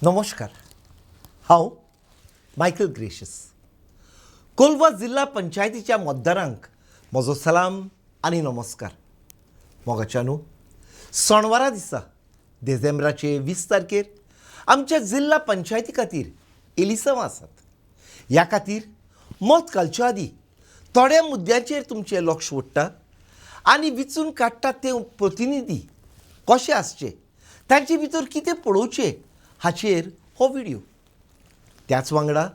नमस्कार. हांव Michael gracious. Colva जिल्हा पंचायतीच्या मतदारांक म्हजो सलाम आनी नमस्कार. मोगाच्यानू, सोणवारा दिसा डिसेंबराचे 20 तारखेर आमच्या जिल्हा पंचायती खातीर एलिसांवां आसात. ह्या खातीर मत घालचे आदीं थोड्या मुद्द्यांचेर तुमचें लक्ष ओडटा आनी विचून काडटात ते प्रतिनिधी कशे आसचे, तांचे भितर कितें पळोवचें हाचेर हो व्हिडियो. त्याच वांगडा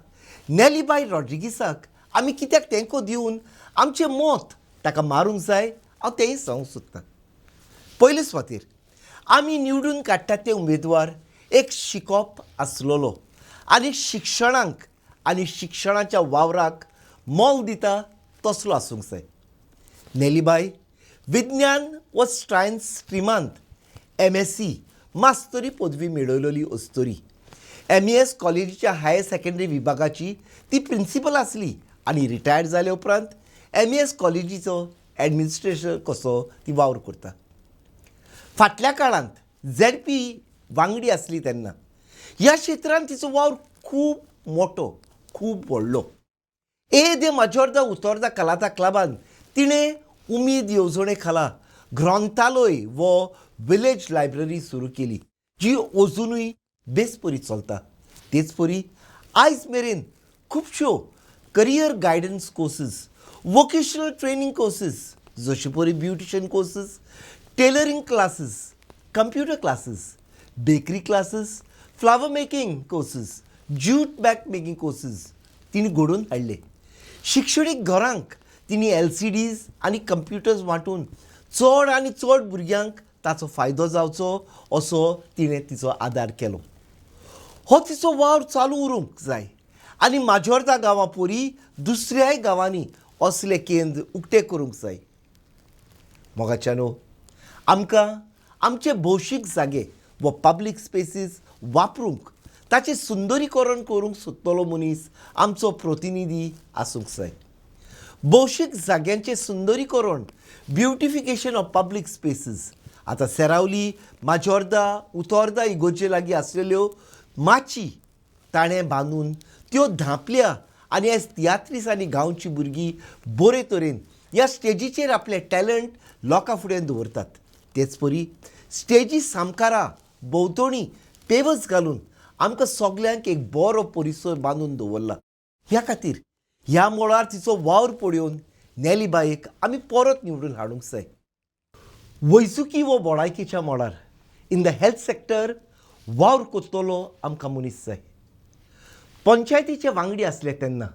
नेलीबाय रॉड्रिगीसाक आमी कित्याक तेंको दिवन आमचें मत ताका मारूंक जाय, हांव तेंय सांगूंक सोदतां. पयले सुवातेर आमी निवडून काडटात ते उमेदवार एक शिकोप आसलेलो आनी शिक्षणाक आनी शिक्षणाच्या वावराक मोल दिता तसलो आसूंक जाय. नेलीबाय विज्ञान व सायन्स स्ट्रिमांत एमएससी मास्तरी पदवी मेळयलेली अस्तुरी. एमईएस कॉलेजीच्या हायर सेकंडरी विभागाची ती प्रिंसिपल आसली आनी रिटायर्ड जाले उपरांत एमईएस कॉलेजीचो एडमिनिस्ट्रेटर कसो ती वावर करता. फाटल्या काळांत झेडपी वांगडी आसली तेन्ना ह्या क्षेत्रांत तिचो वावर खूब मोठो, खूब व्हडलो. ए दे माजोर्दा उतोर्दा कलाता क्लबान तिणें उमेद येवजणे खाला ग्रंथालय वो विलेज लायब्ररी सुरू केली, जी अजुनूय बेस बरी चलता. तेच परी आयज मेरेन खुबश्यो career guidance courses, vocational training courses, जशे परी beautician courses, tailoring classes, computer classes, bakery classes, flower making courses, jute bag making courses तिणें घडोवन हाडले. शिक्षणीक घरांक तिणें एलसीडीज आनी कंप्युटर्स वांटून चड आनी चड भुरग्यांक ताचो फायदो जावचो असो तिणें तिचो आदार केलो. हो तिचो वावर चालू उरूंक जाय आनी माजोर्दा गांवां परी दुसऱ्याय गांवांनी असले केंद्र उक्तें करूंक जाय. मोगाच्यानो, आमकां आमचे भौशीक जागे वा पब्लीक स्पेसीस वापरूंक, ताचें सुंदरीकरण करूंक सोदतलो मनीस आमचो प्रतिनिधी आसूंक जाय. भौशीक जाग्यांचें सुंदरीकरण, ब्युटिफिकेशन ऑफ पब्लीक स्पेसीस. आतां सेरावली, माजोर्दा, उतोर्दा इगोर्जे लागीं आसलेल्यो माची ताणें बांदून त्यो धांपल्या आनी एज तियात्रीस आनी गांवची भुरगीं बरे तरेन ह्या स्टेजीचेर आपलें टॅलंट लोकां फुडें दवरतात. तेच परी स्टेजी सामकारा भोंवतणी पेवर्स घालून आमकां सगल्यांक एक बरो परिसर बांदून दवरला. ह्या खातीर ह्या मळार तिचो वावर पळोवन नेलीबायेक आमी परत निवडून हाडूंक जाय. वैजुकी वो भलायकेच्या मळार, इन the health sector, वावर करतलो आमकां मनीस जाय. पंचायतीचे वांगडी आसले तेन्ना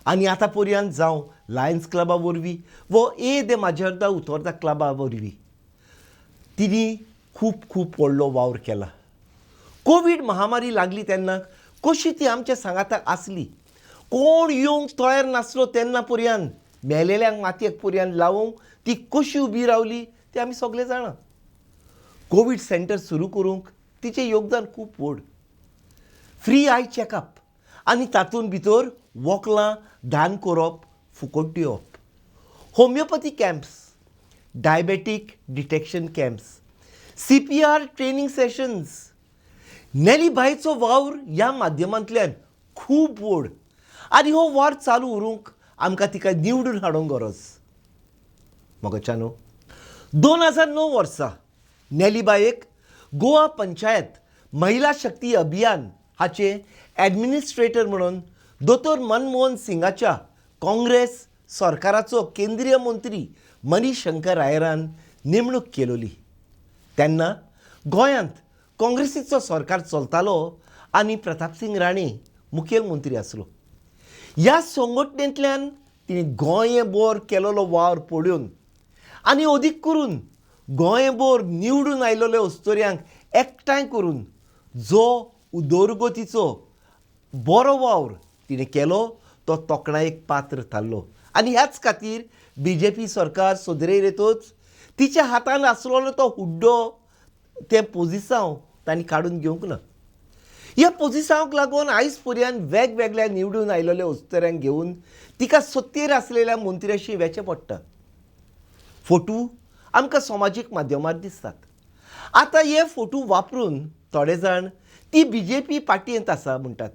आनी आतां पर्यंत जावं लायन्स क्लबा वरवीं वो ए दे माजोर्दा उतोर्दा क्लबा वरवीं तिणी खूब खूब व्हडलो वावर केला. कोवीड महामारी लागली तेन्ना कशी ती आमच्या सांगाताक आसली. कोण येवंक तयार नासलो तेन्ना पर्यंत मेलेल्यांक मातयेक पर्यंत लावूंक ती कशी उबी रावली ती आमी सगळे जाणा. कोवीड सेंटर सुरू करूंक तिचें योगदान खूब व्हड. फ्री I checkup आनी तातूंत भितर वखलां दान करप, फुकट दिवप, homeopathy camps, diabetic detection camps, CPR training sessions. नेलीबायचो वावर ह्या माध्यमांतल्यान खूब व्हड आनी हो वावर चालू उरूंक आमकां तिका निवडून हाडूंक गरज. मोगाच्यानो, 2009 वर्सा नेलीबायेक गोवा पंचायत महिला शक्ती अभियान हाचे ॲडमिनिस्ट्रेटर म्हणून दोतोर मनमोहन सिंगाच्या काँग्रेस सरकाराचो केंद्रीय मंत्री मनीष शंकर आयरान नेमणूक केलोली. तेन्ना गोंयांत काँग्रेसीचो सरकार चलतालो आनी प्रतापसिंग राणे मुखेलमंत्री आसलो. ह्या संघटनेंतल्यान तिणें गोंयभर केलेलो वावर पळोवन आनी अदीक करून गोंयभर निवडून आयलेल्या अस्तुऱ्यांक एकठांय करून जो उदरगतीचो बरो वावर तिणें केलो तो तोखणायेक पात्र थारलो. आनी ह्याच खातीर बीजेपी सरकार सदरेर येतच तिच्या हातान आसलेलो तो हुड्डो, तें पोजिसांव तांणी काडून घेवंक ना. ह्या पोजिसांवाक लागून आयज पर्यंत वेगवेगळ्या निवडून आयलेल्या अस्तुऱ्यांक घेवन तिका सत्तेर आसलेल्या मंत्र्याशी वेचें पडटा. फोटो आमकां समाजीक माध्यमार दिसतात. आतां हे फोटो वापरून थोडे जाण ती बीजेपी पार्टयेंत आसा म्हणटात.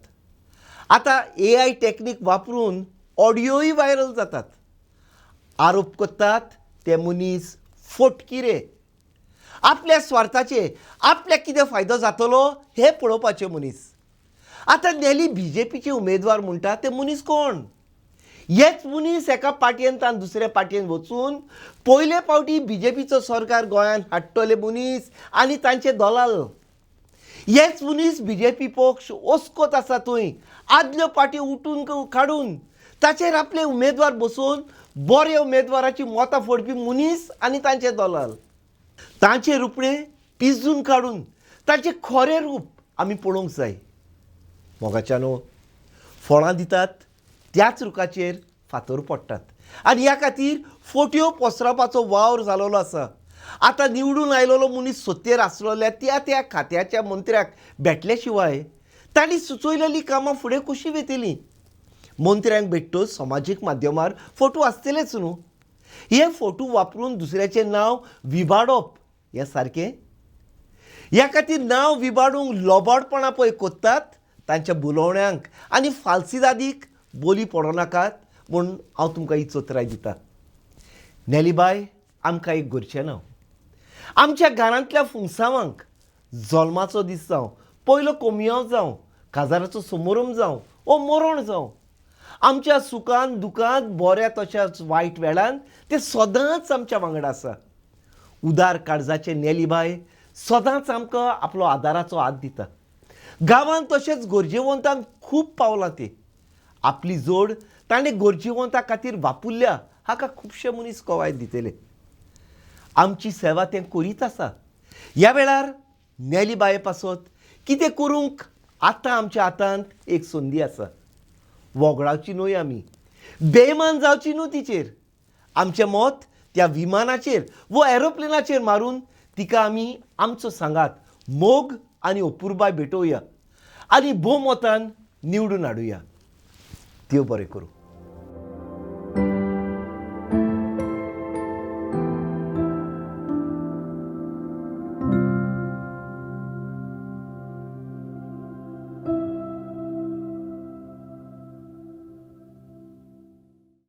आतां एआय टॅक्नीक वापरून ऑडियोय व्हायरल जातात. आरोप करतात ते मनीस फोटकिरे, आपल्या स्वार्थाचे, आपल्याक कितें फायदो जातलो हें पळोवपाचे मनीस. आतां नेली बीजेपीचे उमेदवार म्हणटा ते मनीस कोण? हेच मनीस एका पार्टयेंत दुसऱ्या पार्टयेंत वचून पयले फावटी बीजेपीचो सरकार गोंयांत हाडटले मनीस आनी तांचे दलाल. हेच मनीस बीजेपी पक्ष ओस्कोत आसा थंय आदल्यो पार्टी उठून काडून ताचेर आपले उमेदवार बसोवन बरे उमेदवाराची मतां फोडपी मनीस आनी तांचे दलाल. तांचे रुपडे पिजून काडून ताचें खरें रूप आमी पळोवंक जाय. मोगाच्यानो, फळां दितात त्याच रुखाचेर फातर पडटात आनी ह्या खातीर फोट्यो पसरावपाचो वावर जालोलो आसा. आतां निवडून आयलेलो मनीस सत्तेर आसलेल्या त्या त्या खात्याच्या मंत्र्याक भेटले शिवाय तांणी सुचयलेलीं कामां फुडें कशीं वयतलीं? मंत्र्यांक भेटतच समाजीक माध्यमार फोटो आसतलेच न्हू. हे फोटो वापरून दुसऱ्याचें नांव विबाडप हें सारकें? ह्या खातीर नांव विबाडूंक लोबाडपणां पळय कोत्तात तांच्या बुलोवण्यांक आनी फाल्सिदादीक बोली पडों नाकात म्हूण हांव तुमकां ही चतराय दिता. नेलीबाय आमकां एक घरचें नांव. आमच्या घरांतल्या फुंगसावांक जल्माचो दीस जावं, पयलो कोमियांव जावं, काजाराचो समारंभ जावं वो मरण जावं, आमच्या सुखान दुखान बऱ्या तशाच वायट वेळान ते सदांच आमच्या वांगडा आसा. उदार काळजाचे नेलीबाय सदांच आमकां आपलो आदाराचो हात दिता. गांवांत तशेंच गरजेवंतांक खूब पावलां ते. आपली जोड ताणें गरजेवंता खातीर वापुरल्या हाका खुबशे मनीस कवायत दितले. आमची सेवा तें करीत आसा. ह्या वेळार नेलीबाये पासत कितें करूंक आतां आमच्या हातांत एक संदी आसा. वगडावची न्हय आमी, बेमान जावची न्हू तिचेर. आमचें मत त्या विमानाचेर वो एरोप्लेनाचेर मारून तिका आमी आमचो सांगात, मोग आनी अपुरबाय भेटोवया आनी भोवमतान निवडून हाडुया. देव बरें करूं.